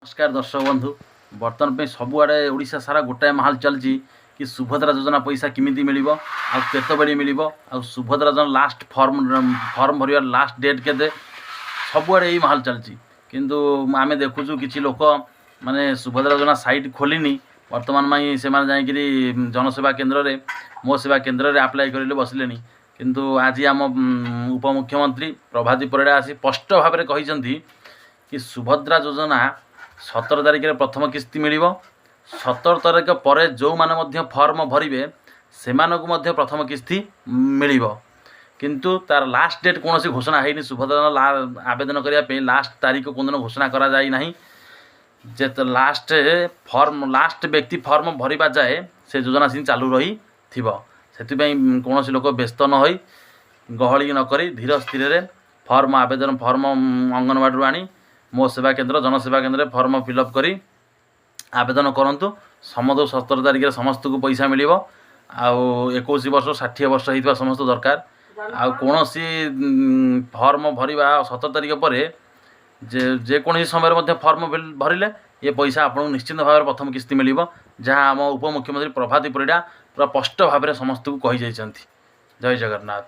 ନମସ୍କାର ଦର୍ଶକ ବନ୍ଧୁ। ବର୍ତ୍ତମାନ ପାଇଁ ସବୁଆଡ଼େ ଓଡ଼ିଶା ସାରା ଗୋଟାଏ ମାହୋଲ ଚାଲିଛି କି ସୁଭଦ୍ରା ଯୋଜନା ପଇସା କେମିତି ମିଳିବ ଆଉ କେତେବେଳେ ମିଳିବ, ଆଉ ସୁଭଦ୍ରା ଯୋଜନା ଲାଷ୍ଟ ଫର୍ମ ଫର୍ମ ଭରିବାର ଲାଷ୍ଟ ଡେଟ୍ କେତେ। ସବୁଆଡ଼େ ଏଇ ମାହୋଲ ଚାଲିଛି। କିନ୍ତୁ ଆମେ ଦେଖୁଛୁ କିଛି ଲୋକ ମାନେ ସୁଭଦ୍ରା ଯୋଜନା ସାଇଟ୍ ଖୋଲିନି ବର୍ତ୍ତମାନ ପାଇଁ, ସେମାନେ ଯାଇକିରି ଜନସେବା କେନ୍ଦ୍ରରେ, ମୋ ସେବା କେନ୍ଦ୍ରରେ ଆପ୍ଲାଏ କରିଲେ ବସିଲେଣି। କିନ୍ତୁ ଆଜି ଆମ ଉପମୁଖ୍ୟମନ୍ତ୍ରୀ ପ୍ରଭାତୀ ପରିଡ଼ା ଆସି ସ୍ପଷ୍ଟ ଭାବରେ କହିଛନ୍ତି କି ସୁଭଦ୍ରା ଯୋଜନା 17 ତାରିଖରେ ପ୍ରଥମ କିସ୍ତି ମିଳିବ। 17 ତାରିଖ ପରେ ଯେଉଁମାନେ ମଧ୍ୟ ଫର୍ମ ଭରିବେ, ସେମାନଙ୍କୁ ମଧ୍ୟ ପ୍ରଥମ କିସ୍ତି ମିଳିବ। କିନ୍ତୁ ତାର ଲାଷ୍ଟ ଡେଟ୍ କୌଣସି ଘୋଷଣା ହେଇନି। ସୁଭଦ୍ରା ଆବେଦନ କରିବା ପାଇଁ ଲାଷ୍ଟ ତାରିଖ କୋଉଦିନ ଘୋଷଣା କରାଯାଇ ନାହିଁ। ଯେତେ ଲାଷ୍ଟ ଫର୍ମ, ଲାଷ୍ଟ ବ୍ୟକ୍ତି ଫର୍ମ ଭରିବା ଯାଏ ସେ ଯୋଜନା ସେମିତି ଚାଲୁ ରହିଥିବ। ସେଥିପାଇଁ କୌଣସି ଲୋକ ବ୍ୟସ୍ତ ନ ହୋଇ, ଗହଳି ନ କରି, ଧୀର ସ୍ଥିରରେ ଫର୍ମ ଆବେଦନ ଫର୍ମ ଅଙ୍ଗନବାଡ଼ିରୁ ଆଣି ମୋ ସେବା କେନ୍ଦ୍ର, ଜନସେବା କେନ୍ଦ୍ରରେ ଫର୍ମ ଫିଲ୍ଅପ୍ କରି ଆବେଦନ କରନ୍ତୁ। ସମସ୍ତ 17 ତାରିଖରେ ସମସ୍ତଙ୍କୁ ପଇସା ମିଳିବ। ଆଉ 21 ବର୍ଷ 60 ବର୍ଷ ହେଇଥିବା ସମସ୍ତ ଦରକାର। ଆଉ କୌଣସି ଫର୍ମ ଭରିବା 17 ତାରିଖ ପରେ ଯେକୌଣସି ସମୟରେ ମଧ୍ୟ ଫର୍ମ ଭରିଲେ ଏ ପଇସା ଆପଣଙ୍କୁ ନିଶ୍ଚିନ୍ତ ଭାବରେ ପ୍ରଥମ କିସ୍ତି ମିଳିବ, ଯାହା ଆମ ଉପମୁଖ୍ୟମନ୍ତ୍ରୀ ପ୍ରଭାତୀ ପରିଡ଼ା ପୁରା ସ୍ପଷ୍ଟ ଭାବରେ ସମସ୍ତଙ୍କୁ କହିଯାଇଛନ୍ତି। ଜୟ ଜଗନ୍ନାଥ।